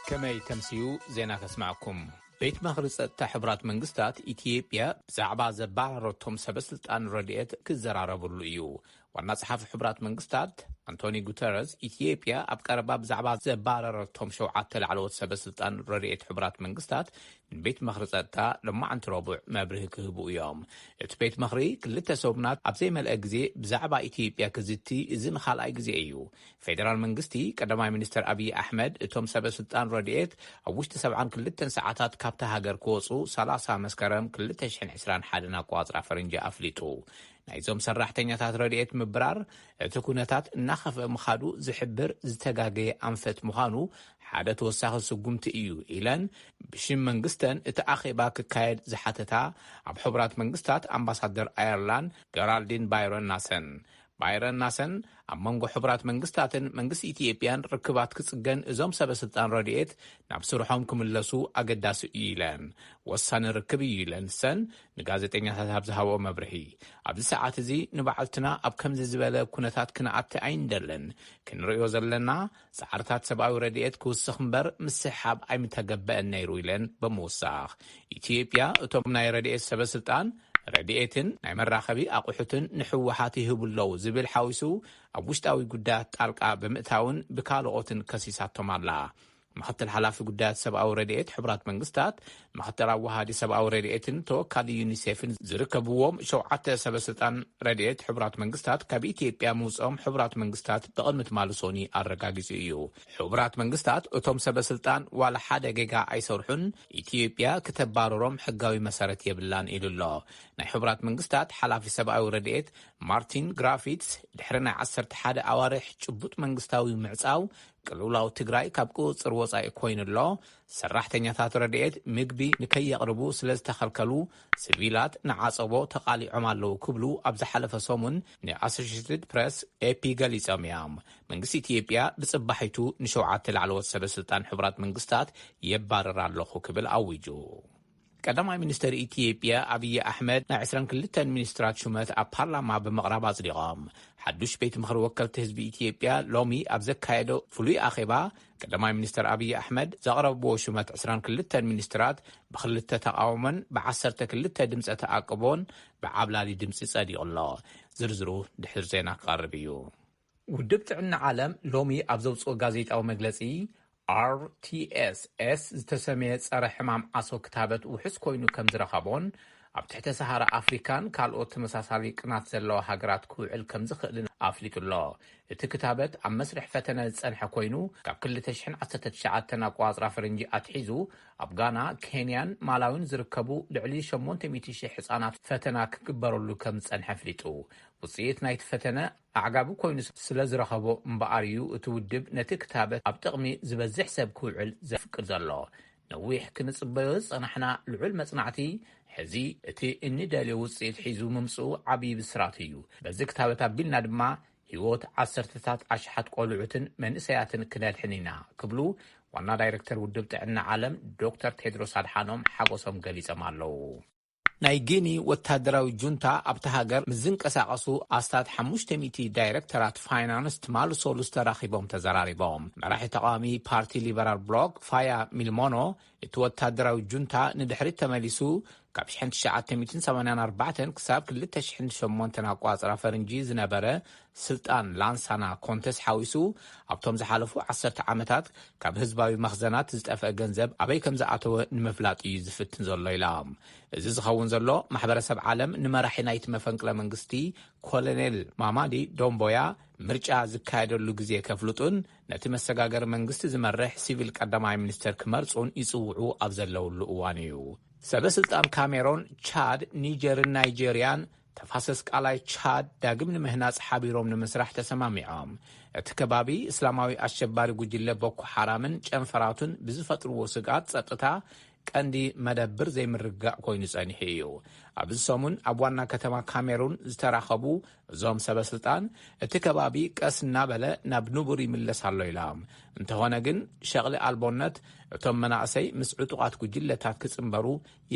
ከመይ ተምስዩ ዜና ከስማዕኩም። ቤት ምኽሪ ጸጥታ ሕቡራት መንግስታት ኢትዮጵያ ብዛዕባ ዘባረረቶም ሰበ ስልጣን ረድኤት ክዘራረብሉ እዩ። ዋና ጸሓፊ ሕቡራት መንግስታት ኣንቶኒ ጉተረስ፣ ኢትዮጵያ ኣብ ቀረባ ብዛዕባ ዘባረረቶም ሸውዓተ ላዕለዎት ሰበ ስልጣን ረድኤት ሕቡራት መንግስታት ንቤት ምኽሪ ጸጥታ ሎማዓንቲ ረቡዕ መብርሂ ክህቡ እዮም። እቲ ቤት ምኽሪ ክልተ ሰሙናት ኣብ ዘይመልአ ግዜ ብዛዕባ ኢትዮጵያ ክዝቲ፣ እዚ ንኻልኣይ ግዜ እዩ። ፌደራል መንግስቲ ቀዳማይ ሚኒስትር ኣብይ ኣሕመድ፣ እቶም ሰበ ስልጣን ረድኤት ኣብ ውሽጢ ሰብዓን ክልተን ሰዓታት ካብታ ሃገር ክወፁ፣ ሰላሳ መስከረም ክልተ ሽሕን ዕስራን ሓደን ኣቆፃፅራ ፈረንጂ ኣፍሊጡ። ናይዞም ሰራሕተኛታት ረድኤት ምብራር፣ እቲ ኩነታት እናኸፍአ ምኻዱ ዝሕብር ዝተጋገየ ኣንፈት ምዃኑ ሓደ ተወሳኺ ስጉምቲ እዩ ኢለን፣ ብሽም መንግስተን እቲ ኣኼባ ክካየድ ዝሓተታ ኣብ ሕቡራት መንግስታት ኣምባሳደር ኣየርላንድ ጀራልዲን ባይሮን ናሰን። ባይረን ናሰን፣ ኣብ መንጎ ሕቡራት መንግስታትን መንግስቲ ኢትዮጵያን ርክባት ክጽገን፣ እዞም ሰበ ስልጣን ረድኤት ናብ ስርሖም ክምለሱ ኣገዳሲ እዩ ኢለን። ወሳኒ ርክብ እዩ ኢለን ንሰን ንጋዜጠኛታት ኣብ ዝሃብኦ መብርሂ። ኣብዚ ሰዓት እዚ ንባዕልትና ኣብ ከምዚ ዝበለ ኩነታት ክንኣቲ ኣይንደልን። ክንርእዮ ዘለና ጻዕርታት ሰብኣዊ ረድኤት ክውስኽ እምበር ምስሕሓብ ኣይምተገበአን ነይሩ ኢለን ብምውሳኽ፣ ኢትዮጵያ እቶም ናይ ረድኤት ሰበ ስልጣን ረድኤትን ናይ መራኸቢ ኣቑሑትን ንህወሓት ይህቡ ኣለዉ ዝብል ሓዊሱ፣ ኣብ ውሽጣዊ ጉዳያት ጣልቃ ብምእታውን ብካልኦትን ከሲሳቶም ኣላ። ምኽትል ሓላፊ ጉዳያት ሰብኣዊ ረድኤት ሕቡራት መንግስታት፣ ምኽትል ኣዋሃዲ ሰብኣዊ ረድኤትን ተወካሊ ዩኒሴፍን ዝርከብዎም ሸውዓተ ሰበ ስልጣን ረድኤት ሕቡራት መንግስታት ካብ ኢትዮጵያ ምውፅኦም ሕቡራት መንግስታት ብቕድሚ ትማሊ ሶኒ ኣረጋጊጹ እዩ። ሕቡራት መንግስታት እቶም ሰበ ስልጣን ዋላ ሓደ ጌጋ ኣይሰርሑን፣ ኢትዮጵያ ክተባረሮም ሕጋዊ መሰረት የብላን ኢሉ ኣሎ። ናይ ሕቡራት መንግስታት ሓላፊ ሰብኣዊ ረድኤት ማርቲን ግራፊትስ፣ ድሕሪ ናይ ዓሰርተ ሓደ ኣዋርሕ ጭቡጥ መንግስታዊ ምዕጻው፣ ቅልውላው ትግራይ ካብ ቁጽጽር ወጻኢ ኮይኑ ኣሎ። ሰራሕተኛታት ረድኤት ምግቢ ንከየቕርቡ ስለ ዝተኸልከሉ፣ ሲቪላት ንዓጸቦ ተቓሊዖም ኣለዉ ክብሉ ኣብ ዝሓለፈ ሰሙን ንኣሶሽየትድ ፕረስ፣ ኤፒ፣ ገሊጾም እዮም። መንግስቲ ኢትዮጵያ ብጽባሒቱ ንሸውዓተ ላዕለዎት ሰበ ስልጣን ሕቡራት መንግስታት የባርር ኣለኹ ክብል ኣዊጁ። ቀዳማይ ሚኒስተር ኢትዮጵያ ኣብይ ኣሕመድ ናይ ዕስራን ክልተን ሚኒስትራት ሹመት ኣብ ፓርላማ ብምቕራብ ኣጽዲቖም። ሓዱሽ ቤት ምኽሪ ወከልቲ ህዝቢ ኢትዮጵያ ሎሚ ኣብ ዘካየዶ ፍሉይ ኣኼባ፣ ቀዳማይ ሚኒስተር ኣብይ ኣሕመድ ዘቕረብዎ ሹመት ዕስራን ክልተን ሚኒስትራት ብኽልተ ተቓውሞን ብዓሰርተ ክልተ ድምፀ ተኣቅቦን ብዓብላሊ ድምፂ ጸዲቑ ኣሎ። ዝርዝሩ ድሕሪ ዜና ክቐርብ እዩ። ውድብ ጥዕና ዓለም ሎሚ ኣብ ዘውፅኦ ጋዜጣዊ መግለፂ፣ ኣር ቲ ኤስ ኤስ ዝተሰመየ ጸረ ሕማም ዓሶ ክታበት ውሑስ ኮይኑ ከም ዝረኸቦን፣ ኣብ ትሕተ ሰሃራ ኣፍሪካን ካልኦት ተመሳሳሊ ቅናት ዘለዋ ሃገራት ክውዕል ከም ዝኽእልን ኣፍሊጡ ኣሎ። እቲ ክታበት ኣብ መስርሕ ፈተነ ዝጸንሐ ኮይኑ፣ ካብ ክልተ ሽሕን ዓሰርተ ትሽዓተን ኣቆጻጽራ ፈረንጂ ኣትሒዙ፣ ኣብ ጋና፣ ኬንያን ማላዊን ዝርከቡ ልዕሊ ሸሞንተ ሚእቲ ሽሕ ህጻናት ፈተና ክግበረሉ ከም ዝጸንሐ ኣፍሊጡ። ውጽኢት ናይቲ ፈተነ ኣዕጋቢ ኮይኑ ስለ ዝረኸቦ እምበኣር እዩ እቲ ውድብ ነቲ ክታበት ኣብ ጥቕሚ ዝበዝሕ ሰብ ክውዕል ዘፍቅድ ዘሎ። ነዊሕ ክንጽበዮ ዝጸናሕና ልዑል መጽናዕቲ፣ ሕዚ እቲ እንደልዮ ውጽኢት ሒዙ ምምጽኡ ዓብዪ ብስራት እዩ። በዚ ክታበት ኣቢልና ድማ ህይወት ዓሰርተታት ኣሽሓት ቆልዑትን መንእሰያትን ክነድሕን ኢና ክብሉ ዋና ዳይረክተር ውድብ ጥዕና ዓለም ዶክተር ቴድሮስ ኣድሓኖም ሓጎሶም ገሊጾም ኣለዉ። ናይ ጊኒ ወታደራዊ ጁንታ ኣብቲ ሃገር ምስ ዝንቀሳቐሱ ኣስታት ሓሙሽተ ሚእቲ ዳይረክተራት ፋይናንስ ትማሊ ሰሉስ ተራኺቦም ተዘራሪቦም። መራሒ ተቃዋሚ ፓርቲ ሊበራል ብሎክ ፋያ ሚልሞኖ፣ እቲ ወታደራዊ ጁንታ ንድሕሪት ተመሊሱ ካብ ሽሕን ትሽዓተ ሚእትን ሰማንያን ኣርባዕተን ክሳብ ክልተ ሽሕን ሸሞንተን ኣቋጽራ ፈረንጂ ዝነበረ ስልጣን ላንሳና ኮንተስ ሓዊሱ፣ ኣብቶም ዝሓለፉ ዓሰርተ ዓመታት ካብ ህዝባዊ መኽዘናት ዝጠፍአ ገንዘብ ኣበይ ከም ዝኣተወ ንምፍላጥ እዩ ዝፍትን ዘሎ ኢላ። እዚ ዝኸውን ዘሎ፣ ማሕበረሰብ ዓለም ንመራሒ ናይቲ መፈንቅለ መንግስቲ ኮሎኔል ማማዲ ዶምቦያ ምርጫ ዝካየደሉ ግዜ ከፍልጡን ነቲ መሰጋገሪ መንግስቲ ዝመርሕ ሲቪል ቀዳማይ ሚኒስተር ክመርጹን ይጽውዑ ኣብ ዘለውሉ እዋን እዩ። ሰበ ስልጣን ካሜሮን፣ ቻድ፣ ኒጀርን ናይጄርያን ተፋሰስ ቃላይ ቻድ ዳግም ንምህናጽ ሓቢሮም ንምስራሕ ተሰማሚዖም። እቲ ከባቢ፣ እስላማዊ ኣሸባሪ ጉጅለ ቦኮ ሓራምን ጨንፈራቱን ብዝፈጥርዎ ስግኣት ጸጥታ ቀንዲ መደብር ዘይምርግጋእ ኮይኑ ጸኒሑ እዩ። ኣብዚ ሰሙን ኣብ ዋና ከተማ ካሜሩን ዝተራኸቡ እዞም ሰበ ስልጣን፣ እቲ ከባቢ ቀስ እናበለ ናብ ንቡር ይምለስ ኣሎ ኢሎም። እንተኾነ ግን፣ ሸቕሊ ኣልቦነት እቶም መናእሰይ ምስ ዕጡቓት ጉጅለታት ክጽንበሩ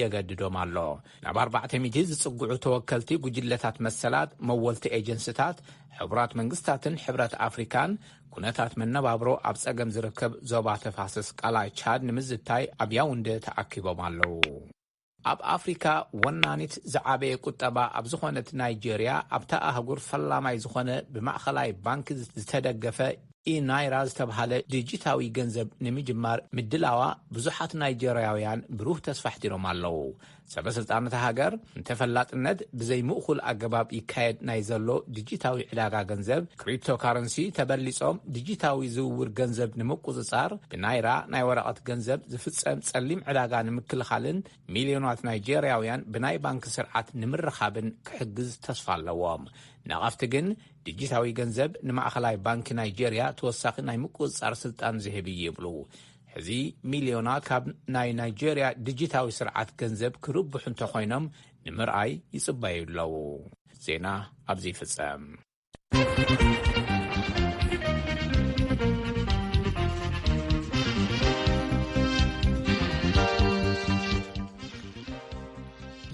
የገድዶም ኣሎ። ናብ ኣርባዕተ ሚእቲ ዝጽግዑ ተወከልቲ ጉጅለታት መሰላት፣ መወልቲ ኤጀንስታት ሕቡራት መንግስታትን ሕብረት ኣፍሪካን ኩነታት መነባብሮ ኣብ ጸገም ዝርከብ ዞባ ተፋሰስ ቃላይ ቻድ ንምዝታይ ኣብ ያውንደ ተኣኪቦም ኣለዉ። ኣብ ኣፍሪካ ወናኒት ዝዓበየ ቁጠባ ኣብ ዝኾነት ናይጄርያ፣ ኣብታ ኣህጉር ፈላማይ ዝኾነ ብማእኸላይ ባንክ ዝተደገፈ ኢናይራ ዝተብሃለ ዲጂታዊ ገንዘብ ንምጅማር ምድላዋ ብዙሓት ናይጄርያውያን ብሩህ ተስፋ ኣሕዲሮም ኣለዉ። ሰበ ስልጣን እታ ሃገር፣ ንተፈላጥነት ብዘይምእኩል ኣገባብ ይካየድ ናይ ዘሎ ዲጂታዊ ዕዳጋ ገንዘብ፣ ክሪፕቶካረንሲ፣ ተበሊጾም ዲጂታዊ ዝውውር ገንዘብ ንምቁጽጻር ብናይራ ናይ ወረቐት ገንዘብ ዝፍጸም ጸሊም ዕዳጋ ንምክልኻልን ሚልዮናት ናይጄርያውያን ብናይ ባንክ ስርዓት ንምርኻብን ክሕግዝ ተስፋ ኣለዎም። ነቐፍቲ ግን፣ ዲጂታዊ ገንዘብ ንማእኸላይ ባንኪ ናይጄርያ ተወሳኺ ናይ ምቁጽጻር ስልጣን ዝህብ እዩ ይብሉ። ሕዚ ሚልዮናት ካብ ናይ ናይጄርያ ዲጂታዊ ስርዓት ገንዘብ ክርብሑ እንተኾይኖም ንምርኣይ ይጽበዩ ኣለዉ። ዜና ኣብዚ ይፍጸም።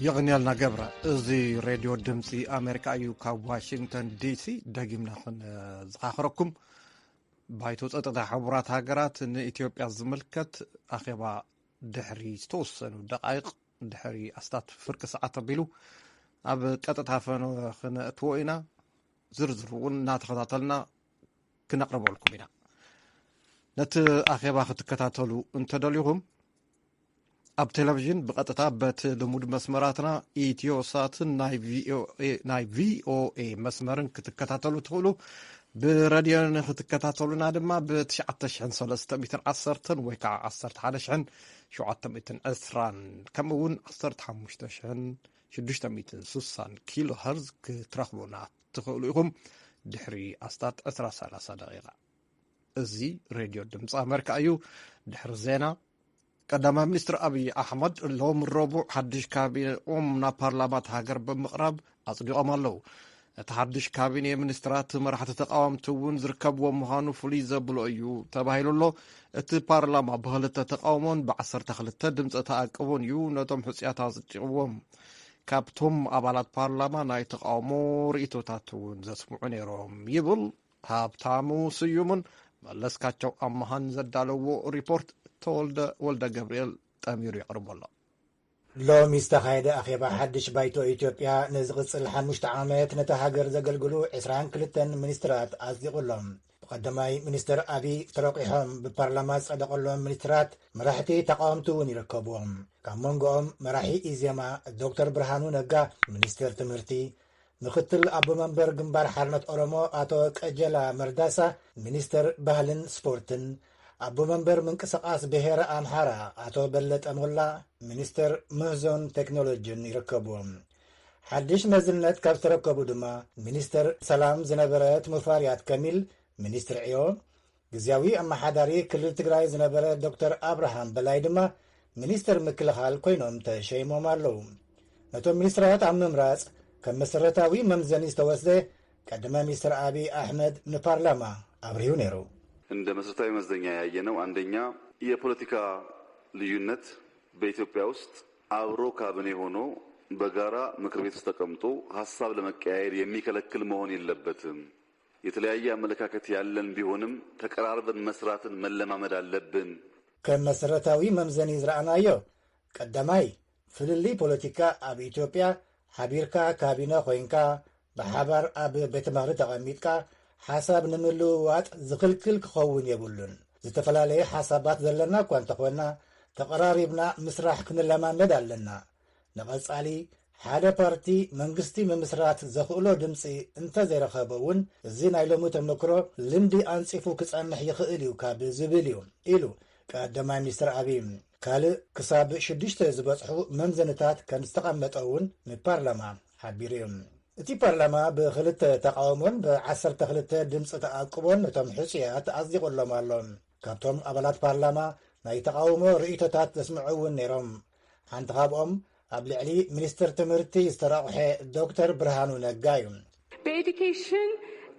የቕንያልና ገብረ። እዚ ሬድዮ ድምፂ ኣሜሪካ እዩ። ካብ ዋሽንግተን ዲሲ ደጊምና ክንዘኻኽረኩም፣ ባይቶ ጸጥታ ሕቡራት ሃገራት ንኢትዮጵያ ዝምልከት ኣኼባ ድሕሪ ዝተወሰኑ ደቃይቕ፣ ድሕሪ ኣስታት ፍርቂ ሰዓት ኣቢሉ ኣብ ቀጥታ ፈኖ ክነእትዎ ኢና። ዝርዝሩ እውን እናተኸታተልና ክነቕርበልኩም ኢና። ነቲ ኣኼባ ክትከታተሉ እንተደሊኹም፣ ኣብ ቴሌቪዥን ብቐጥታ በቲ ልሙድ መስመራትና ኢትዮሳትን ናይ ቪኦኤ፣ ናይ ቪኦኤ መስመርን ክትከታተሉ ትኽእሉ። ብረድዮ ንክትከታተሉና ድማ ብ ትሽዓተ ሽሕን ሰለስተ ሚእትን ዓሰርተን ወይ ከዓ ዓሰርተ ሓደ ሽሕን ሸውዓተ ሚእትን ዕስራን ከምኡ እውን ዓሰርተ ሓሙሽተ ሽሕን ሽዱሽተ ሚእትን ስሳን ኪሎ ኸርዝ ክትረኽቡና ትኽእሉ ኢኹም። ድሕሪ ኣስታት ዕስራ ሰላሳ ደቂቓ። እዚ ሬድዮ ድምፂ ኣመሪካ እዩ። ድሕሪ ዜና፣ ቀዳማይ ሚኒስትር ኣብይ ኣሕመድ ሎም ረቡዕ ሓድሽ ካቢነኦም ናብ ፓርላማ እታ ሃገር ብምቕራብ ኣጽዲቖም ኣለዉ። እቲ ሓድሽ ካቢኔ ሚኒስትራት መራሕቲ ተቃወምቲ እውን ዝርከብዎ ምዃኑ ፍሉይ ዘብሎ እዩ ተባሂሉ ኣሎ። እቲ ፓርላማ ብክልተ ተቃውሞን ብዓሰርተ ክልተ ድምፂ ተኣቅቦን እዩ ነቶም ሕጹያት ኣጽዲቕዎም። ካብቶም ኣባላት ፓርላማ ናይ ተቃውሞ ርእይቶታት እውን ዘስምዑ ነይሮም ይብል ሃብታሙ ስዩምን መለስካቸው ኣመሃን ዘዳለዎ ሪፖርት ተወልደ ወልደ ገብርኤል ጠሚሩ የቕርቦ ኣሎ። ሎሚ ዝተኻየደ ኣኼባ ሓድሽ ባይቶ ኢትዮጵያ ንዝቕጽል ሓሙሽተ ዓመት ነታ ሃገር ዘገልግሉ ዕስራን ክልተን ሚኒስትራት ኣጽዲቑሎም። ብቐዳማይ ሚኒስትር ኣቢይ ተረቂሖም ብፓርላማ ዝጸደቐሎም ሚኒስትራት መራሕቲ ተቃወምቲ እውን ይርከብዎም። ካብ መንጎኦም መራሒ ኢዜማ ዶክተር ብርሃኑ ነጋ ሚኒስትር ትምህርቲ፣ ምክትል ኣቦ መንበር ግንባር ሓርነት ኦሮሞ ኣቶ ቀጀላ መርዳሳ ሚኒስተር ባህልን ስፖርትን፣ ኣቦ መንበር ምንቅስቓስ ብሄረ ኣምሓራ ኣቶ በለጠ ሞላ ሚኒስተር ምህዞን ቴክኖሎጂን ይርከብዎም። ሓድሽ መዝነት ካብ ዝተረከቡ ድማ ሚኒስተር ሰላም ዝነበረት ሙፈሪያት ከሚል ሚኒስትር ዕዮ፣ ግዝያዊ ኣመሓዳሪ ክልል ትግራይ ዝነበረ ዶክተር ኣብርሃም በላይ ድማ ሚኒስትር ምክልኻል ኮይኖም ተሸይሞም ኣለዉ። ነቶም ሚኒስትራት ኣብ ምምራጽ ከም መሰረታዊ መምዘኒ ዝተወስደ ቀዳማይ ሚኒስትር ኣብይ ኣሕመድ ንፓርላማ ኣብሪሁ ነይሩ። እንደ መሰረታዊ መዘኛ ያየነው አንደኛ የፖለቲካ ልዩነት በኢትዮጵያ ውስጥ አብሮ ካቢኔ ሆኖ በጋራ ምክር ቤት ውስጥ ተቀምጦ ሀሳብ ለመቀያየር የሚከለክል መሆን የለበትም። የተለያየ አመለካከት ያለን ቢሆንም ተቀራርበን መስራትን መለማመድ አለብን። ከም መሰረታዊ መምዘኒ ዝረኣናዮ፣ ቀዳማይ፣ ፍልልይ ፖለቲካ ኣብ ኢትዮጵያ ሓቢርካ ካቢነ ኮይንካ ብሓባር ኣብ ቤተ ምኽሪ ተቐሚጥካ ሓሳብ ንምልውዋጥ ዝኽልክል ክኸውን የብሉን። ዝተፈላለየ ሓሳባት ዘለና እኳ እንተኾንና፣ ተቐራሪብና ምስራሕ ክንለማመድ ኣለና። ንቐጻሊ ሓደ ፓርቲ መንግስቲ ምምስራት ዘኽእሎ ድምፂ እንተዘይረኸበ እውን፣ እዚ ናይ ሎሚ ተመክሮ ልምዲ ኣንፂፉ ክጸንሕ ይኽእል እዩ ካብ ዝብል እዩ ኢሉ ቀዳማይ ሚኒስትር ኣብይ። ካልእ ክሳብ ሽዱሽተ ዝበጽሑ መምዘንታት ከም ዝተቐመጠ እውን ንፓርላማ ሓቢሩ እዩ። እቲ ፓርላማ ብኽልተ ተቓውሞን ብዓሰርተ ክልተ ድምፂ ተኣቅቦን ነቶም ሕፁያት ኣጽዲቑሎም ኣሎ። ካብቶም ኣባላት ፓርላማ ናይ ተቓውሞ ርእይቶታት ዘስምዑ እውን ነይሮም። ሓንቲ ካብኦም ኣብ ልዕሊ ሚኒስትር ትምህርቲ ዝተረቑሐ ዶክተር ብርሃኑ ነጋ እዩ። በኤዱኬሽን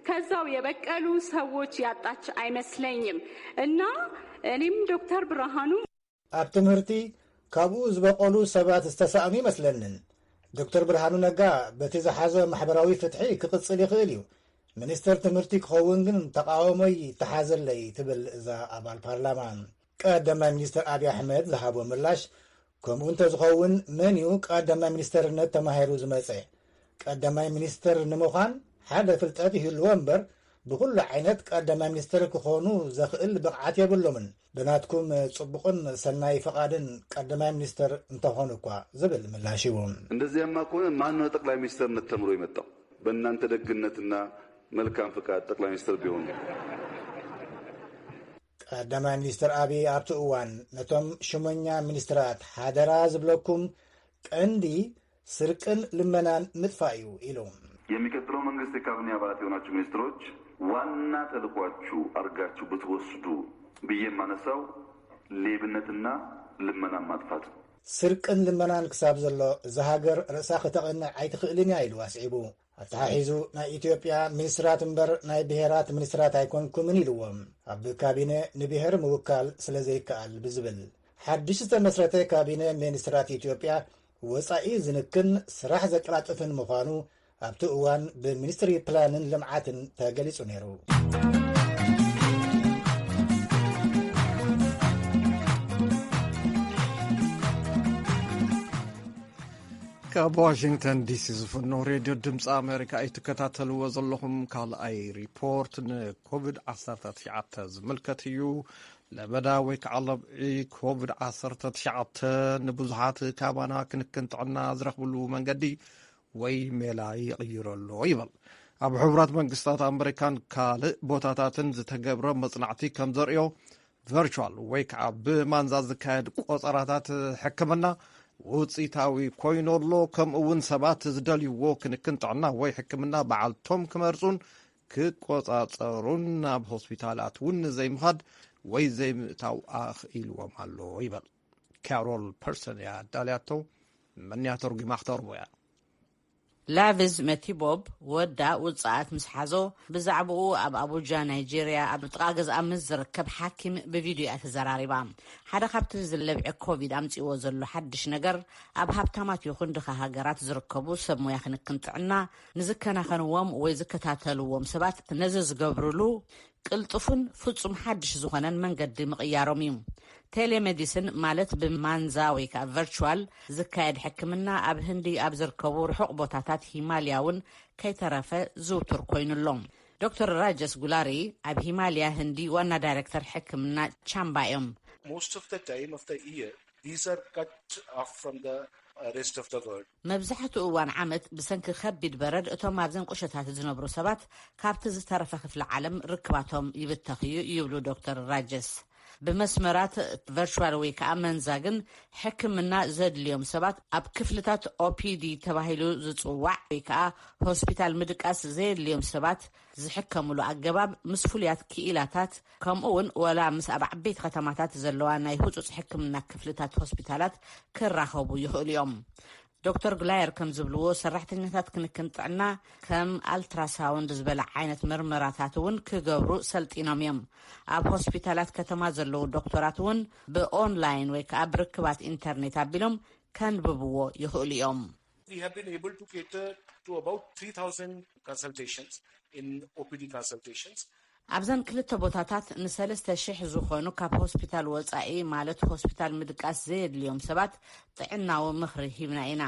ከዛው የበቀሉ ሰዎች ያጣች አይመስለኝም እና እኔም ዶክተር ብርሃኑ ኣብ ትምህርቲ ካብኡ ዝበቆሉ ሰባት ዝተሳእኑ ይመስለንን። ዶክተር ብርሃኑ ነጋ በቲ ዝሓዞ ማሕበራዊ ፍትሒ ክቕጽል ይኽእል እዩ። ሚኒስተር ትምህርቲ ክኸውን ግን ተቓውሞይ ይተሓዘለይ ትብል እዛ ኣባል ፓርላማ። ቀዳማይ ሚኒስተር ኣብይ ኣሕመድ ዝሃቦ ምላሽ፣ ከምኡ እንተዝኸውን መን እዩ ቀዳማይ ሚኒስተርነት ተማሂሩ ዝመጸ? ቀዳማይ ሚኒስተር ንምዃን ሓደ ፍልጠት ይህልዎ እምበር፣ ብኹሉ ዓይነት ቀዳማይ ሚኒስተር ክኾኑ ዘኽእል ብቕዓት የብሎምን። ብናትኩም ጽቡቕን ሰናይ ፍቓድን ቀዳማይ ሚኒስተር እንተኾኑ እኳ ዝብል ምላሽ ሂቡ። እንደዚያማ ከሆነ ማን ነው ጠቅላይ ሚኒስተርነት ተምሮ የመጣው? በእናንተ ደግነትና መልካም ፍቃድ ጠቅላይ ሚኒስተር ቢሆኑ። ቀዳማይ ሚኒስተር ኣብይ ኣብቲ እዋን ነቶም ሽሞኛ ሚኒስተራት ሓደራ ዝብለኩም ቀንዲ ስርቅን ልመናን ምጥፋእ እዩ ኢሉ። የሚቀጥለው መንግስት የካቢኔ አባላት የሆናችሁ ሚኒስትሮች ዋና ተልኳችሁ አድርጋችሁ ብትወስዱ ብዬ የማነሳው ሌብነትና ልመናን ማጥፋት። ስርቅን ልመናን ክሳብ ዘሎ እዛ ሃገር ርእሳ ክተቕንዕ ኣይትኽእልን እያ ኢሉ ኣስዒቡ። ኣተሓሒዙ ናይ ኢትዮጵያ ሚኒስትራት እምበር ናይ ብሄራት ሚኒስትራት ኣይኮንኩምን ኢልዎም። ኣብ ካቢነ ንብሄር ምውካል ስለ ዘይከኣል ብዝብል ሓድሽ ዝተመስረተ ካቢነ ሚኒስትራት ኢትዮጵያ ወጻኢ ዝንክን ስራሕ ዘቀላጥፍን ምዃኑ ኣብቲ እዋን ብሚኒስትሪ ፕላንን ልምዓትን ተገሊጹ ነይሩ። ካብ ዋሽንግተን ዲሲ ዝፍኖ ሬድዮ ድምፂ ኣሜሪካ እትከታተልዎ ዘለኹም ካልኣይ ሪፖርት ንኮቪድ ዓሰርተ ትሽዓተ ዝምልከት እዩ። ለበዳ ወይ ከዓ ለብዒ ኮቪድ ዓሰርተ ትሽዓተ ንብዙሓት ካባና ክንክን ጥዕና ዝረኽብሉ መንገዲ ወይ ሜላ ይቕይሮ ኣሎ ይብል። ኣብ ሕቡራት መንግስታት ኣመሪካን ካልእ ቦታታትን ዝተገብረ መጽናዕቲ ከም ዘርእዮ፣ ቨርቹዋል ወይ ከዓ ብማንዛ ዝካየድ ቆጸራታት ሕክምና ውጽኢታዊ ኮይኑ ኣሎ። ከምኡ እውን ሰባት ዝደልይዎ ክንክን ጥዕና ወይ ሕክምና በዓልቶም ክመርጹን ክቆጻጸሩን ናብ ሆስፒታላት እውን ዘይምኻድ ወይ ዘይምእታው ኣኽኢልዎም ኣሎ ይበል። ካሮል ፐርሰን እያ ኣዳልያቶ። መን እያ ተርጒማ ክተቕርቦ እያ። ላቪዝ መቲቦብ ወዳ ውጽኣት ምስ ሓዞ፣ ብዛዕባኡ ኣብ ኣቡጃ ናይጄርያ ኣብ ጥቓ ገዝኣ ምስ ዝርከብ ሓኪም ብቪድዮ እያ ተዘራሪባ። ሓደ ካብቲ ዝለብዒ ኮቪድ ኣምጺእዎ ዘሎ ሓድሽ ነገር፣ ኣብ ሃብታማት ይኹን ድኻ ሃገራት ዝርከቡ ሰብ ሞያ ክንክን ጥዕና ንዝከናኸንዎም ወይ ዝከታተልዎም ሰባት ነዚ ዝገብርሉ ቅልጡፍን ፍጹም ሓድሽ ዝኾነን መንገዲ ምቕያሮም እዩ። ቴሌሜዲስን ማለት ብማንዛ ወይ ከዓ ቨርቹዋል ዝካየድ ሕክምና ኣብ ህንዲ ኣብ ዝርከቡ ርሑቕ ቦታታት ሂማልያ እውን ከይተረፈ ዝውቱር ኮይኑ ኣሎ። ዶክተር ራጀስ ጉላሪ ኣብ ሂማልያ ህንዲ ዋና ዳይሬክተር ሕክምና ቻምባ እዮም። Most of the time of the year, these are cut off from the uh, rest of the world. መብዛሕትኡ እዋን ዓመት ብሰንኪ ከቢድ በረድ እቶም ኣብዘን ቁሸታት ዝነብሩ ሰባት ካብቲ ዝተረፈ ክፍሊ ዓለም ርክባቶም ይብተኽዩ ይብሉ ዶክተር ራጀስ። ብመስመራት ቨርቹዋል ወይ ከዓ መንዛ ግን ሕክምና ዘድልዮም ሰባት ኣብ ክፍልታት ኦፒዲ ተባሂሉ ዝጽዋዕ ወይ ከዓ ሆስፒታል ምድቃስ ዘየድልዮም ሰባት ዝሕከምሉ ኣገባብ ምስ ፍሉያት ክኢላታት ከምኡ እውን ወላ ምስ ኣብ ዓበይቲ ከተማታት ዘለዋ ናይ ህጹጽ ሕክምና ክፍልታት ሆስፒታላት ክራኸቡ ይኽእሉ እዮም። ዶክተር ግላየር ከም ዝብልዎ ሰራሕተኛታት ክንክን ጥዕና ከም ኣልትራሳውንድ ዝበለ ዓይነት ምርመራታት እውን ክገብሩ ሰልጢኖም እዮም። ኣብ ሆስፒታላት ከተማ ዘለዉ ዶክተራት እውን ብኦንላይን ወይ ከዓ ብርክባት ኢንተርኔት ኣቢሎም ከንብብዎ ይኽእሉ እዮም። We have been able to cater to about three thousand consultations in O P D consultations. ኣብዘን ክልተ ቦታታት ንሰለስተ ሽሕ ዝኾኑ ካብ ሆስፒታል ወጻኢ ማለት ሆስፒታል ምድቃስ ዘየድልዮም ሰባት ጥዕናዊ ምኽሪ ሂብና ኢና።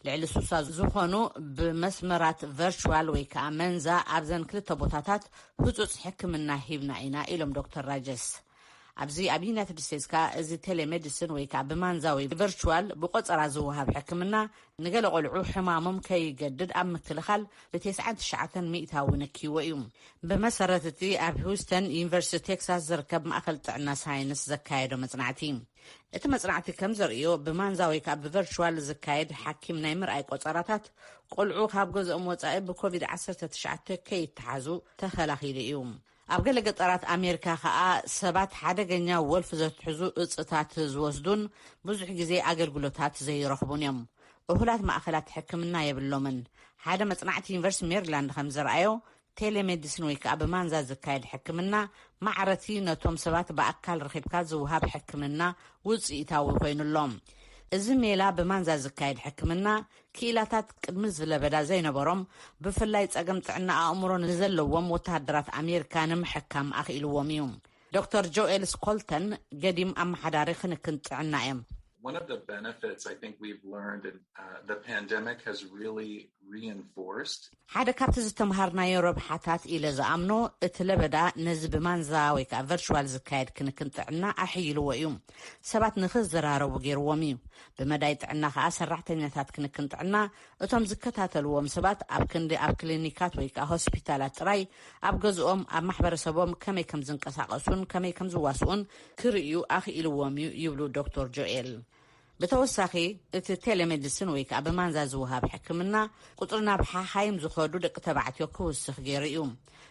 ልዕሊ ሱሳ ዝኾኑ ብመስመራት ቨርቹዋል ወይ ከዓ መንዛ ኣብዘን ክልተ ቦታታት ህጹጽ ሕክምና ሂብና ኢና ኢሎም ዶክተር ራጀስ። ኣብዚ ኣብ ዩናይትድ ስቴትስ ከኣ እዚ ቴሌሜዲስን ወይ ከኣ ብማንዛ ወይ ቨርቹዋል ብቆጸራ ዝወሃብ ሕክምና ንገለ ቆልዑ ሕማሞም ከይገድድ ኣብ ምክልኻል ብተስዓን ትሽዓተን ሚእታዊ ነክይዎ እዩ። ብመሰረት እቲ ኣብ ሂውስተን ዩኒቨርሲቲ ቴክሳስ ዝርከብ ማእከል ጥዕና ሳይንስ ዘካየዶ መጽናዕቲ፣ እቲ መጽናዕቲ ከም ዘርእዮ ብማንዛ ወይ ከኣ ብቨርቹዋል ዝካየድ ሓኪም ናይ ምርኣይ ቆጸራታት ቆልዑ ካብ ገዝኦም ወጻኢ ብኮቪድ ዓሰርተ ትሽዓተ ከይተሓዙ ተኸላኺሉ እዩ። ኣብ ገለ ገጠራት ኣሜሪካ ከኣ ሰባት ሓደገኛ ወልፊ ዘትሕዙ እጽታት ዝወስዱን ብዙሕ ግዜ ኣገልግሎታት ዘይረኽቡን እዮም። እኹላት ማእኸላት ሕክምና የብሎምን። ሓደ መጽናዕቲ ዩኒቨርሲቲ ሜሪላንድ ከም ዘርኣዮ ቴሌሜዲስን ወይ ከኣ ብማንዛ ዝካየድ ሕክምና ማዕረቲ ነቶም ሰባት ብኣካል ረኺብካ ዝውሃብ ሕክምና ውጽኢታዊ ኮይኑ ኣሎ። እዚ ሜላ ብማንዛ ዝካየድ ሕክምና፣ ክኢላታት ቅድሚ ዝለበዳ ዘይነበሮም፣ ብፍላይ ጸገም ጥዕና ኣእምሮ ንዘለዎም ወተሃደራት ኣሜሪካ ንምሕካም ኣኽኢልዎም እዩ። ዶክተር ጆኤል ስኮልተን ገዲም ኣመሓዳሪ ክንክን ጥዕና እዮም። One of the benefits I think we've learned in uh, the pandemic has really reinforced ሓደ ካብቲ ዝተምሃርናዮ ረብሓታት ኢለ ዝኣምኖ፣ እቲ ለበዳ ነዚ ብማንዛ ወይ ከዓ ቨርቹዋል ዝካየድ ክንክን ጥዕና ኣሕይልዎ እዩ። ሰባት ንኽዘራረቡ ገይርዎም እዩ። ብመዳይ ጥዕና ከዓ ሰራሕተኛታት ክንክን ጥዕና እቶም ዝከታተልዎም ሰባት ኣብ ክንዲ ኣብ ክሊኒካት ወይ ከዓ ሆስፒታላት ጥራይ፣ ኣብ ገዝኦም፣ ኣብ ማሕበረሰቦም ከመይ ከም ዝንቀሳቐሱን ከመይ ከም ዝዋስኡን ክርእዩ ኣኽኢልዎም እዩ ይብሉ ዶክተር ጆኤል። ብተወሳኺ፣ እቲ ቴሌሜዲስን ወይ ከዓ ብማንዛ ዝወሃብ ሕክምና ቁፅሪ ናብ ሓሓይም ዝኾዱ ደቂ ተባዕትዮ ክውስኽ ገይሩ እዩ።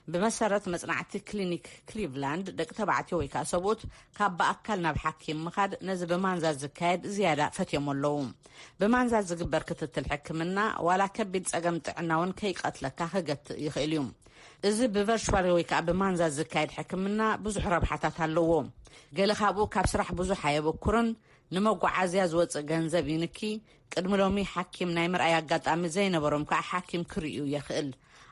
ብመሰረት መጽናዕቲ ክሊኒክ ክሊቭላንድ፣ ደቂ ተባዕትዮ ወይ ከዓ ሰብኡት ካብ ብኣካል ናብ ሓኪም ምኻድ ነዚ ብማንዛ ዝካየድ ዝያዳ ፈትዮም ኣለዉ። ብማንዛ ዝግበር ክትትል ሕክምና ዋላ ከቢድ ጸገም ጥዕና እውን ከይቀትለካ ክገትእ ይኽእል እዩ። እዚ ብቨርቹዋል ወይ ከዓ ብማንዛ ዝካየድ ሕክምና ብዙሕ ረብሓታት ኣለዎ። ገለ ካብኡ ካብ ስራሕ ብዙሕ ኣየበኩርን፣ ንመጓዓዝያ ዝወፅእ ገንዘብ ይንኪ። ቅድሚ ሎሚ ሓኪም ናይ ምርኣይ ኣጋጣሚ ዘይነበሮም ከዓ ሓኪም ክርእዩ የኽእል።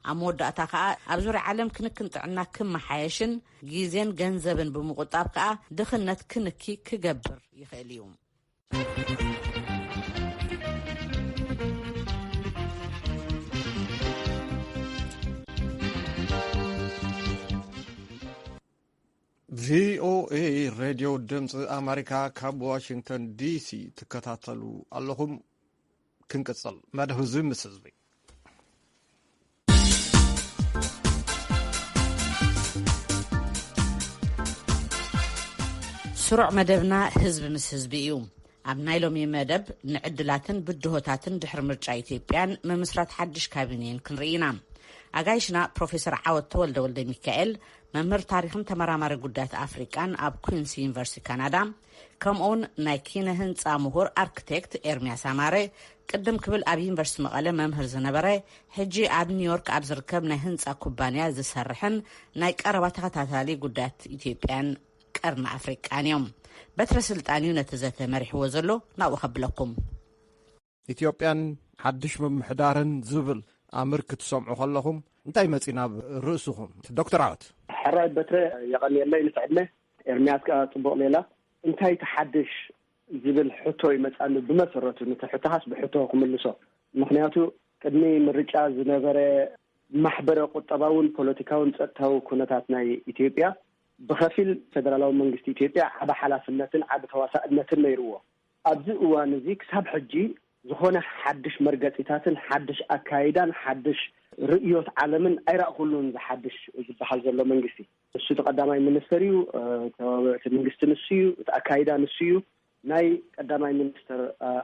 ኣብ መወዳእታ ከዓ ኣብ ዙርያ ዓለም ክንክን ጥዕና ክመሓየሽን ግዜን ገንዘብን ብምቁጣብ ከዓ ድኽነት ክንኪ ክገብር ይኽእል እዩ። ቪኦኤ ሬድዮ ድምፂ ኣሜሪካ ካብ ዋሽንግተን ዲሲ ትከታተሉ ኣለኹም። ክንቅፅል መደብ ህዝቢ ምስ ህዝቢ። ስሩዕ መደብና ህዝቢ ምስ ህዝቢ እዩ። ኣብ ናይ ሎሚ መደብ ንዕድላትን ብድሆታትን ድሕሪ ምርጫ ኢትዮጵያን ምምስራት ሓድሽ ካቢኔን ክንርኢ ኢና። ኣጋይሽና ፕሮፌሰር ዓወት ተወልደ ወልደ ሚካኤል፣ መምህር ታሪኽን ተመራማሪ ጉዳያት ኣፍሪቃን ኣብ ኩንስ ዩኒቨርሲቲ ካናዳ፣ ከምኡውን ናይ ኪነ ህንፃ ምሁር ኣርክቴክት ኤርሚያስ ኣማረ፣ ቅድም ክብል ኣብ ዩኒቨርሲቲ መቐለ መምህር ዝነበረ፣ ሕጂ ኣብ ኒውዮርክ ኣብ ዝርከብ ናይ ህንፃ ኩባንያ ዝሰርሕን ናይ ቀረባ ተኸታታሊ ጉዳያት ኢትዮጵያን ቀርኒ ኣፍሪቃን እዮም። በትረ ስልጣን እዩ ነቲ ዘተ መሪሕዎ ዘሎ፣ ናብኡ ከብለኩም። ኢትዮጵያን ሓድሽ ምምሕዳርን ዝብል ኣምር ክትሰምዑ ከለኹም እንታይ መፂ ናብ ርእስኹም? ዶክተር ዓወት። ሕራይ በትረ፣ የቐንየለይ ንትዕድመ። ኤርሚያስ ከኣ ጽቡቕ ሜላ። እንታይ እቲ ሓድሽ ዝብል ሕቶ ይመጻኒ። ብመሰረቱ ነቲ ሕቶኻስ ብሕቶ ክምልሶ። ምኽንያቱ ቅድሚ ምርጫ ዝነበረ ማሕበረ ቁጠባውን ፖለቲካውን ጸጥታዊ ኩነታት ናይ ኢትዮጵያ ብኸፊል ፌደራላዊ መንግስቲ ኢትዮጵያ ዓቢ ሓላፍነትን ዓቢ ተዋሳእነትን ነይርዎ። ኣብዚ እዋን እዚ ክሳብ ሕጂ ዝኾነ ሓድሽ መርገጺታትን ሓድሽ ኣካይዳን ሓድሽ ርእዮት ዓለምን ኣይረኣኹሉን። ዝሓድሽ ዝበሃል ዘሎ መንግስቲ እሱ እቲ ቀዳማይ ሚኒስተር እዩ። ተባባዕቲ መንግስቲ ንሱ እዩ። እቲ ኣካይዳ ንሱ እዩ። ናይ ቀዳማይ ሚኒስተር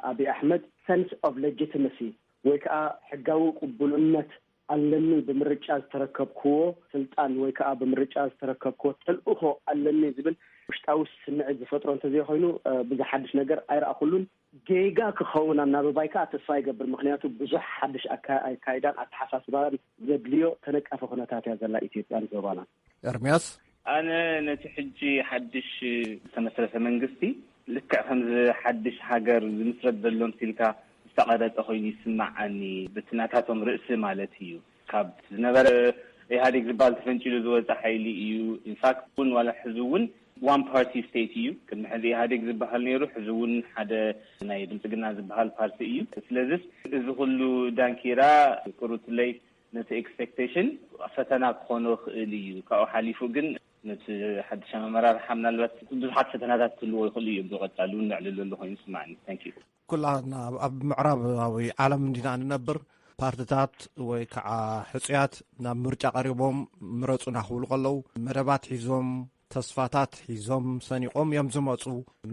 ኣብይ ኣሕመድ ሰንስ ኦፍ ሌጂቲመሲ ወይ ከዓ ሕጋዊ ቅቡልነት ኣለኒ፣ ብምርጫ ዝተረከብክዎ ስልጣን ወይ ከዓ ብምርጫ ዝተረከብክዎ ተልእኾ ኣለኒ ዝብል ውሽጣዊ ስምዒት ዝፈጥሮ እንተዘይኮይኑ ብዙሕ ሓድሽ ነገር ኣይረኣኹሉን። ጌጋ ክኸውን ኣናብባይ ከዓ ተስፋ ይገብር። ምኽንያቱ ብዙሕ ሓድሽ ኣካይዳን ኣተሓሳስባን ዘድልዮ ተነቃፊ ኩነታት እያ ዘላ ኢትዮጵያን ዞባናን። ኤርሚያስ። ኣነ ነቲ ሕጂ ሓድሽ ዝተመስረተ መንግስቲ ልክዕ ከምዚ ሓድሽ ሃገር ዝምስረት ዘሎ ምሲልካ ዝተቐረጸ ኮይኑ ይስምዓኒ፣ በቲ ናታቶም ርእሲ ማለት እዩ። ካብ ዝነበረ ኢህኣዴግ ዝበሃል ተፈንጪሉ ዝወጸ ሓይሊ እዩ። ኢንፋክት እውን ዋላ ሕዚ እውን ዋን ፓርቲ ስቴት እዩ። ቅድሚ ሕዚ ኢህኣዴግ ዝበሃል ነይሩ፣ ሕዚ እውን ሓደ ናይ ብልጽግና ዝበሃል ፓርቲ እዩ። ስለዚስ እዚ ኩሉ ዳንኪራ ቅሩትለይ ነቲ ኤክስፔክቴሽን ፈተና ክኾኖ ይኽእል እዩ። ካብኡ ሓሊፉ ግን ነቲ ሓድሽ ኣመራርሓ ምናልባት ብዙሓት ፈተናታት ክህልዎ ይኽእሉ እዮም። ብቐጻሊ እውን ነዕልለሉ ኮይኑ ይስምዓኒ። ታንክ ዩ። ኩላትና ኣብ ምዕራባዊ ዓለም እንዲና እንነብር። ፓርትታት ወይ ከዓ ሕፁያት ናብ ምርጫ ቀሪቦም ምረፁና ክብሉ ከለዉ መደባት ሒዞም ተስፋታት ሒዞም ሰኒቖም እዮም ዝመፁ።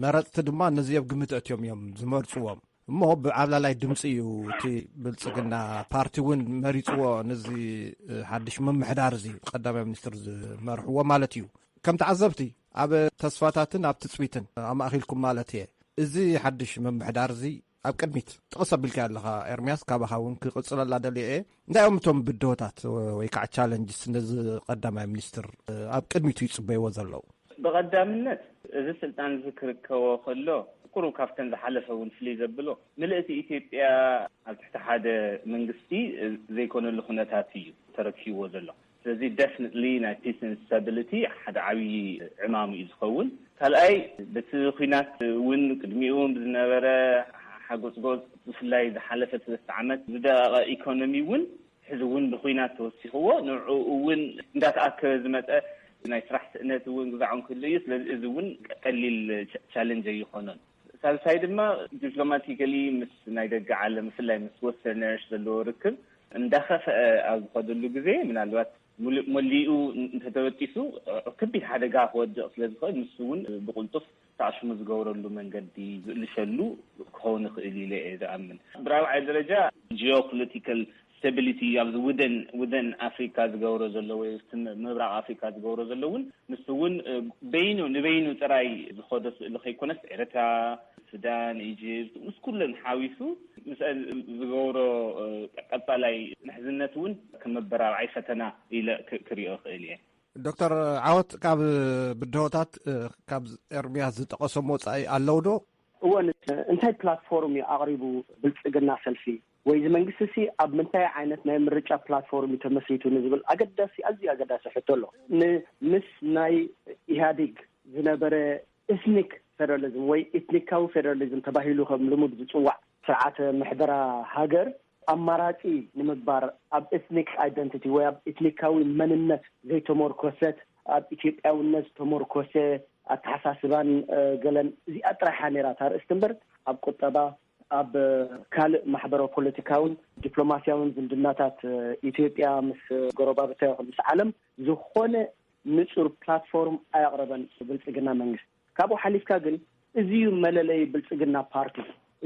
መረፅቲ ድማ ነዚ ኣብ ግምት ኣእትዮም እዮም ዝመርፅዎም። እሞ ብዓብላላይ ድምፂ እዩ እቲ ብልፅግና ፓርቲ እውን መሪፅዎ ነዚ ሓድሽ ምምሕዳር እዚ ቀዳማይ ሚኒስትር ዝመርሕዎ ማለት እዩ። ከም ተዓዘብቲ ኣብ ተስፋታትን ኣብ ትፅቢትን ኣማእኺልኩም ማለት እየ። እዚ ሓድሽ ምምሕዳር እዚ ኣብ ቅድሚት ጥቕስ ኣቢልካ ኣለኻ ኤርምያስ፣ ካባኻ እውን ክቕፅለላ ደልየ እየ። እንታይ እዮም እቶም ብድሆታት ወይ ከዓ ቻለንጅስ ነዚ ቀዳማይ ሚኒስትር ኣብ ቅድሚቱ ይፅበይዎ ዘለዉ? ብቐዳምነት እዚ ስልጣን እዚ ክርከቦ ከሎ ቁሩብ ካብተን ዝሓለፈ እውን ፍልይ ዘብሎ፣ ምልእቲ ኢትዮጵያ ኣብ ትሕቲ ሓደ መንግስቲ ዘይኮነሉ ኩነታት እዩ ተረኪብዎ ዘሎ። ስለዚ ደፍኒትሊ ናይ ፒስ ን ስታቢሊቲ ሓደ ዓብዪ ዕማም እዩ ዝኸውን። ካልኣይ፣ በቲ ኩናት እውን ቅድሚኡ እውን ብዝነበረ ሓጎፅጎፅ፣ ብፍላይ ዝሓለፈ ሰለስተ ዓመት ዝደቐቐ ኢኮኖሚ እውን ሕዚ እውን ብኩናት ተወሲኽዎ፣ ንዕኡ እውን እንዳተኣከበ ዝመፀ ናይ ስራሕ ስእነት እውን ግዛዖም ክህሉ እዩ። ስለዚ እዚ እውን ቀሊል ቻ- ቻለንጅ ኣይኮነን። ሳልሳይ ድማ ዲፕሎማቲካሊ ምስ ናይ ደገ ዓለም፣ ብፍላይ ምስ ወስተርነርስ ዘለዎ ርክብ እንዳኸፍአ ኣብ ዝኸደሉ ግዜ፣ ምናልባት ሙሉእ መሊኡ እንተተበጢሱ ከቢድ ሓደጋ ክወድቕ ስለ ዝኽእል፣ ንሱ እውን ብቕልጡፍ ተኣሽሙ ዝገብረሉ መንገዲ ዝእልሸሉ ክኸውን ይኽእል ኢለ እየ ዝኣምን። ብራብዓይ ደረጃ ጂኦፖለቲካል ስታቢሊቲ ኣብዚ ውደን ውደን ኣፍሪካ ዝገብሮ ዘሎ ወይ ምብራቕ ኣፍሪካ ዝገብሮ ዘሎ እውን ንሱ እውን በይኑ ንበይኑ ጥራይ ዝኸዶ ስእሊ ከይኮነስ ኤርትራ፣ ሱዳን፣ ኢጅፕት ምስ ኩለን ሓዊሱ ምስ ዝገብሮ ቀፃላይ ምሕዝነት እውን ከም መበራብዓይ ፈተና ኢለ ክሪኦ ይኽእል እየ። ዶክተር ዓወት፣ ካብ ብድሆታት ካብ ኤርሚያስ ዝጠቐሶም ወፃኢ ኣለዉ ዶ? እወን እንታይ ፕላትፎርም እዩ ኣቕሪቡ ብልፅግና ሰልፊ ወይ እዚ መንግስቲ ሲ ኣብ ምንታይ ዓይነት ናይ ምርጫ ፕላትፎርም እዩ ተመስሪቱ ንዝብል ኣገዳሲ ኣዝዩ ኣገዳሲ ሕቶ ኣሎ። ምስ ናይ ኢህኣዴግ ዝነበረ ኤትኒክ ፌደራሊዝም ወይ ኤትኒካዊ ፌደራሊዝም ተባሂሉ ከም ልሙድ ዝፅዋዕ ስርዓተ ምሕደራ ሃገር ኣማራፂ ንምግባር ኣብ ኤትኒክ ኣይደንቲቲ ወይ ኣብ ኤትኒካዊ መንነት ዘይተመርኮሰት ኣብ ኢትዮጵያውነት ዝተመርኮሰ ኣተሓሳስባን ገለን እዚኣ ጥራይሓ ነይራ እታ ርእስቲ እምበር ኣብ ቁጠባ ኣብ ካልእ ማሕበራዊ ፖለቲካውን ዲፕሎማሲያውን ዝምድናታት ኢትዮጵያ ምስ ጎረባብታ ይኹን ምስ ዓለም ዝኾነ ንፁር ፕላትፎርም ኣየቕረበን ብልፅግና መንግስቲ። ካብኡ ሓሊፍካ ግን እዚዩ መለለይ ብልፅግና ፓርቲ፣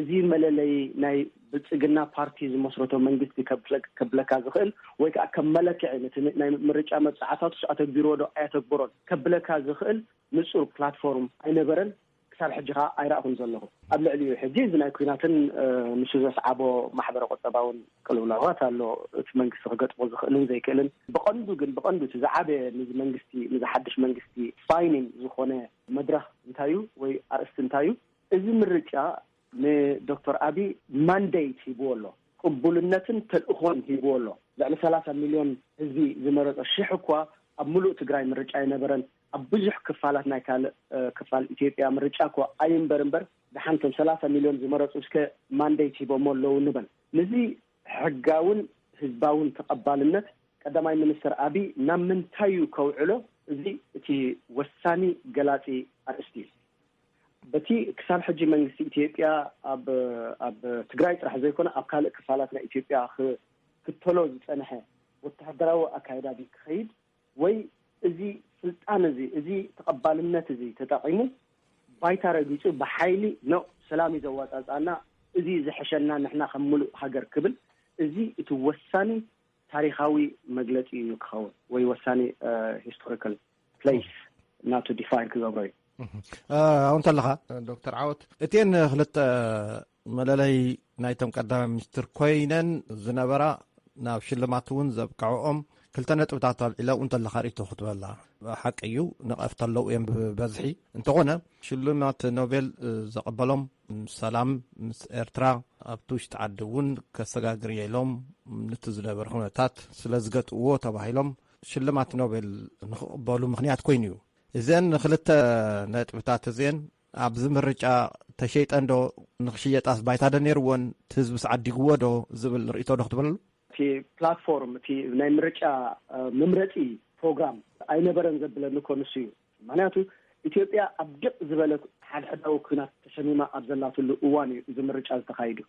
እዚዩ መለለይ ናይ ብልፅግና ፓርቲ ዝመስረቶ መንግስቲ ከብለካ ዝኽእል ወይ ከዓ ከም መለክዒ ነቲ ናይ ምርጫ መብፃዕታቱስ ኣተግቢርዎ ዶ ኣየተግበሮን ከብለካ ዝኽእል ንፁር ፕላትፎርም ኣይነበረን። ክሳብ ሕጂ ከዓ ኣይረእኹን ዘለኹ። ኣብ ልዕሊኡ ሕጂ እዚ ናይ ኩናትን ንሱ ዘስዓቦ ማሕበረ ቁጠባውን ቅልውላዋት ኣሎ። እቲ መንግስቲ ክገጥሞ ዝኽእልን ዘይክእልን ብቐንዱ ግን ብቐንዱ እቲ ዝዓበየ ንዚ መንግስቲ ንዚ ሓድሽ መንግስቲ ፋይኒን ዝኾነ መድረኽ እንታይ እዩ ወይ ኣርእስቲ እንታይ እዩ? እዚ ምርጫ ንዶክተር ኣቢ ማንዴት ሂብዎ ኣሎ፣ ቅቡልነትን ተልእኾን ሂብዎ ኣሎ። ልዕሊ ሰላሳ ሚልዮን ህዝቢ ዝመረፆ ሽሕ እኳ ኣብ ሙሉእ ትግራይ ምርጫ ኣይነበረን። ኣብ ብዙሕ ክፋላት ናይ ካልእ ክፋል ኢትዮጵያ ምርጫ እኳ ኣይንበር እምበር ደሓን ቶም ሰላሳ ሚልዮን ዝመረፁ እስከ ማንዴት ሂቦሞ ኣለዉ ንበል። ንዚ ሕጋውን ህዝባውን ተቐባልነት ቀዳማይ ሚኒስትር ኣቢ ናብ ምንታይ እዩ ከውዕሎ? እዚ እቲ ወሳኒ ገላፂ ኣርእስቲ እዩ። በቲ ክሳብ ሕጂ መንግስቲ ኢትዮጵያ ኣብ ኣብ ትግራይ ጥራሕ ዘይኮነ ኣብ ካልእ ክፋላት ናይ ኢትዮጵያ ክክተሎ ዝፀንሐ ወተሃደራዊ ኣካይዳ ድዩ ክኸይድ ወይ እዚ ስልጣን እዚ እዚ ተቐባልነት እዚ ተጠቒሙ ባይታ ረጊፁ ብሓይሊ ኖ ሰላም እዩ ዘዋፃፅኣና እዚ ዝሕሸና ንሕና ከም ሙሉእ ሃገር ክብል እዚ እቲ ወሳኒ ታሪኻዊ መግለፂ እዩ ክኸውን ወይ ወሳኒ ሂስቶሪካል ፕሌስ ናቱ ዲፋይን ክገብሮ እዩ። ኣብኡ እንተለኻ ዶክተር ዓወት እቲኤን ክልተ መለለይ ናይቶም ቀዳማይ ሚኒስትር ኮይነን ዝነበራ ናብ ሽልማት እውን ዘብቅዐኦም ክልተ ነጥብታት ኣልዒለ ኣብኡ እንተለኻ ርእይቶ ክትበላ ሓቂ እዩ። ነቐፍቲ ኣለዉ እዮም ብበዝሒ። እንተኾነ ሽልማት ኖቤል ዘቐበሎም ሰላም ምስ ኤርትራ ኣብቲ ውሽጢ ዓዲ እውን ከሰጋግር እየ ኢሎም ንቲ ዝነበረ ኩነታት ስለ ዝገጥእዎ ተባሂሎም ሽልማት ኖቤል ንክቕበሉ ምኽንያት ኮይኑ እዩ። እዘን ክልተ ነጥብታት እዚአን ኣብዚ ምርጫ ተሸይጠን ዶ ንክሽየጣስ ባይታ ዶ ነይርወን እቲ ህዝቢ ስዓዲግዎ ዶ ዝብል ርእቶ ዶ ክትበለሉ? እቲ ፕላትፎርም እቲ ናይ ምርጫ መምረፂ ፕሮግራም ኣይነበረን ዘብለኒ እኮ ንሱ እዩ። ምክንያቱ ኢትዮጵያ ኣብ ድቕ ዝበለ ሓድሕዳዊ ኩናት ተሸሚማ ኣብ ዘላትሉ እዋን እዩ እዚ ምርጫ ዝተኻይዱ።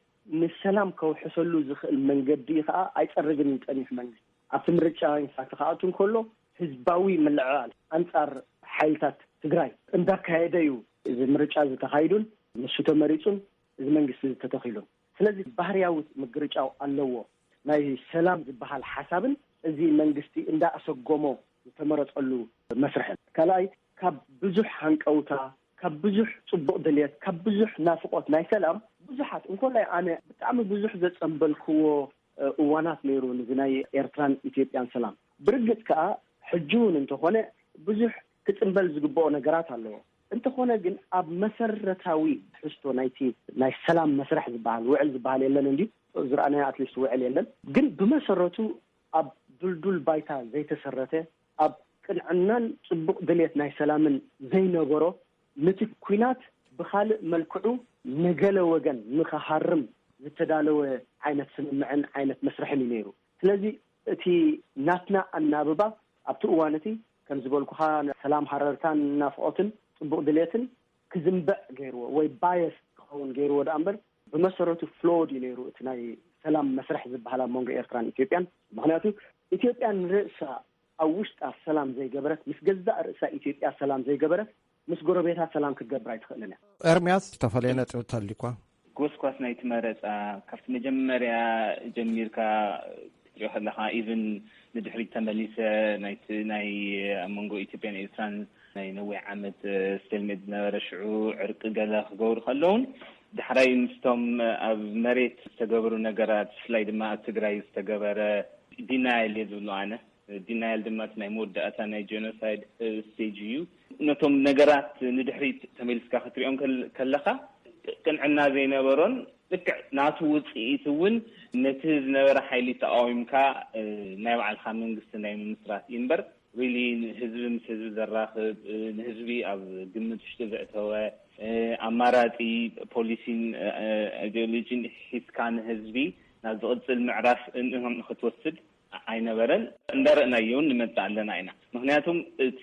ንሰላም ከውሕሰሉ ዝኽእል መንገዲ ከዓ ኣይፀርግን እዩ ፀኒሑ መንግስቲ። ኣብቲ ምርጫ ኢንፋክት ክኣቱ እንከሎ ህዝባዊ ምልዕዓል ኣንፃር ሓይልታት ትግራይ እንዳካየደ እዩ እዚ ምርጫ ዝተኻይዱን ንሱ ተመሪፁን እዚ መንግስቲ ዝተተኺሉን። ስለዚ ባህርያዊ ምግርጫው ኣለዎ ናይ ሰላም ዝበሃል ሓሳብን እዚ መንግስቲ እንዳኣሰጎሞ ዝተመረፀሉ መስርሕን። ካልኣይ ካብ ብዙሕ ሃንቀውታ ካብ ብዙሕ ፅቡቕ ድልየት ካብ ብዙሕ ናፍቆት ናይ ሰላም ብዙሓት እንኮላይ ኣነ ብጣዕሚ ብዙሕ ዘፀንበልክዎ እዋናት ነይሩ ንዚ ናይ ኤርትራን ኢትዮጵያን ሰላም። ብርግፅ ከዓ ሕጂ እውን እንተኾነ ብዙሕ ክፅንበል ዝግብኦ ነገራት ኣለዎ። እንተኾነ ግን ኣብ መሰረታዊ ትሕዝቶ ናይቲ ናይ ሰላም መስርሕ ዝበሃል ውዕል ዝበሃል የለን እንዲ ዝረኣናዮ ኣትሊስት ውዕል የለን። ግን ብመሰረቱ ኣብ ድልዱል ባይታ ዘይተሰረተ፣ ኣብ ቅንዕናን ጽቡቕ ድሌት ናይ ሰላምን ዘይነበሮ፣ ነቲ ኲናት ብኻልእ መልክዑ ንገለ ወገን ንኽሃርም ዝተዳለወ ዓይነት ስምምዕን ዓይነት መስርሕን እዩ ነይሩ። ስለዚ እቲ ናትና ኣናብባ ኣብቲ እዋን እቲ ከም ዝበልኩኻ ሰላም ሃረርታን ናፍቖትን ጽቡቕ ድሌትን ክዝንበዕ ገይርዎ ወይ ባየስ ክኸውን ገይርዎ ደኣ እምበር ብመሰረቱ ፍሎድ እዩ ነይሩ እቲ ናይ ሰላም መስርሕ ዝበሃል ኣብ መንጎ ኤርትራን ኢትዮጵያን። ምክንያቱ ኢትዮጵያ ንርእሳ ኣብ ውሽጣ ሰላም ዘይገበረት፣ ምስ ገዛእ ርእሳ ኢትዮጵያ ሰላም ዘይገበረት ምስ ጎረቤታ ሰላም ክትገብር ኣይትኽእልን እያ። ኤርምያስ ዝተፈለየ ነጥቢ ተልኳ። ጎስኳስ ናይቲ መረፃ ካብቲ መጀመርያ ጀሚርካ ክትሪኦ ከለካ ኢቭን ንድሕሪት ተመሊሰ ናይቲ ናይ ኣብ መንጎ ኢትዮጵያን ኤርትራን ናይ ነዊሕ ዓመት ስቴልሜት ዝነበረ ሽዑ ዕርቂ ገለ ክገብሩ ከለውን ዳሕራይ ምስቶም ኣብ መሬት ዝተገበሩ ነገራት ብፍላይ ድማ ኣብ ትግራይ ዝተገበረ ዲናይል እየ ዝብሎ ኣነ። ዲናይል ድማ እቲ ናይ መወዳእታ ናይ ጀኖሳይድ ስቴጅ እዩ። ነቶም ነገራት ንድሕሪት ተመሊስካ ክትሪኦም ከለካ ቅንዕና ዘይነበሮን ልክዕ ናቱ ውፅኢት እውን ነቲ ዝነበረ ሓይሊ ተቃዊምካ ናይ ባዕልካ መንግስቲ ናይ ምምስራት እዩ እምበር ሪሊ ንህዝቢ ምስ ህዝቢ ዘራኽብ ንህዝቢ ኣብ ግምት ውሽጢ ዘእተወ ኣማራፂ ፖሊሲን ኣይዲዮሎጂን ሒዝካ ንህዝቢ ናብ ዝቕፅል ምዕራፍ ንክትወስድ ኣይነበረን። እንዳረእናዮ እውን ንመፅእ ኣለና ኢና። ምክንያቱም እቲ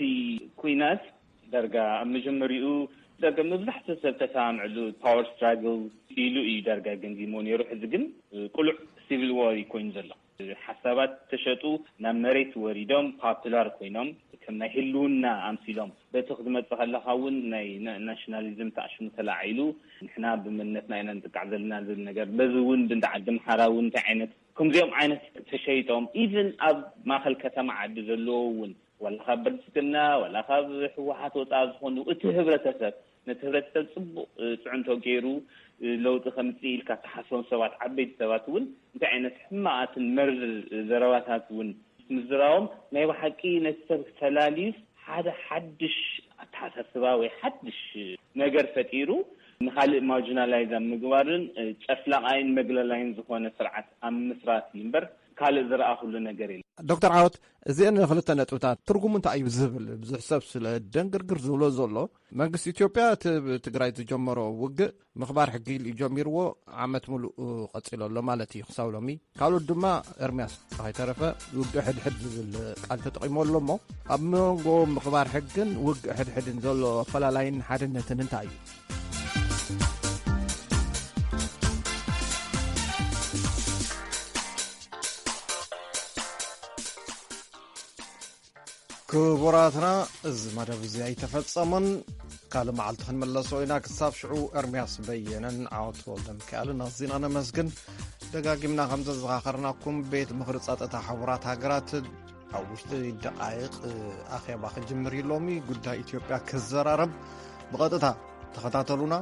ኩናት ዳርጋ ኣብ መጀመሪኡ ዳርጋ መብዛሕትኡ ሰብ ተሰማምዕሉ ፓወር ስትራግል ኢሉ እዩ ዳርጋ ገምጊሞ ነይሩ። ሕዚ ግን ቅሉዕ ሲቪል ዋር እዩ ኮይኑ ዘሎ። ሓሳባት ተሸጡ ናብ መሬት ወሪዶም ፓፕላር ኮይኖም ከም ናይ ህልውና ኣምሲሎም በቲ ክትመፅእ ከለካ እውን ናይ ናሽናሊዝም ተኣሽሙ ተላዒሉ ንሕና ብመንነትና ኢና ንጥቃዕ ዘለና ዝብል ነገር በዚ እውን ብንዲ ዓዲ ምሓራ እውን እንታይ ዓይነት ከምዚኦም ዓይነት ተሸይጦም ኢቭን ኣብ ማእከል ከተማ ዓዲ ዘለዎ እውን ዋላ ካብ ብልፅግና ዋላ ካብ ህወሓት ወፃ ዝኾኑ እቲ ህብረተሰብ ነቲ ህብረተሰብ ፅቡቅ ፅዕንቶ ገይሩ ለውጢ ከምፅእ ኢልካ ተሓስቦም ሰባት ዓበይቲ ሰባት እውን እንታይ ዓይነት ሕማቃትን መርዝ ዘረባታት እውን ምዝራቦም ናይ ብሓቂ ነቲ ሰብ ተላልዩስ ሓደ ሓድሽ ኣተሓሳስባ ወይ ሓድሽ ነገር ፈጢሩ ንካልእ ማርጂናላይዝ ኣብ ምግባርን ጨፍላቃይን መግለላይን ዝኾነ ስርዓት ኣብ ምስራት እዩ እምበር ካልእ ዝረኣኹሉ ነገር የለን። ዶክተር ዓወት፣ እዚአን ክልተ ነጥብታት ትርጉሙ እንታይ እዩ ዝብል ብዙሕ ሰብ ስለ ደንግርግር ዝብሎ ዘሎ መንግስቲ ኢትዮጵያ እቲ ትግራይ ዝጀመሮ ውግእ ምኽባር ሕጊ ኢሉ ጀሚርዎ ዓመት ሙሉእ ቀፂሎ ኣሎ ማለት እዩ ክሳብ ሎሚ። ካልኦት ድማ ኤርምያስ ከይተረፈ ውግእ ሕድሕድ ዝብል ቃል ተጠቂሞ ኣሎ እሞ ኣብ መንጎ ምኽባር ሕግን ውግእ ሕድሕድን ዘሎ ኣፈላላይን ሓድነትን እንታይ እዩ? ክቡራትና፣ እዚ መደብ እዚ ኣይተፈጸመን። ካልእ መዓልቲ ክንመለሶ ኢና። ክሳብ ሽዑ፣ ኤርምያስ በየነን ዓወት ወልደ ሚካኤልን ኣዚና ነመስግን። ደጋጊምና ከም ዘዘኻኸርናኩም፣ ቤት ምኽሪ ጸጥታ ሕቡራት ሃገራት ኣብ ውሽጢ ደቃይቕ ኣኼባ ክጅምር እዩ። ሎሚ ጉዳይ ኢትዮጵያ ክዘራረብ፣ ብቐጥታ ተኸታተሉና።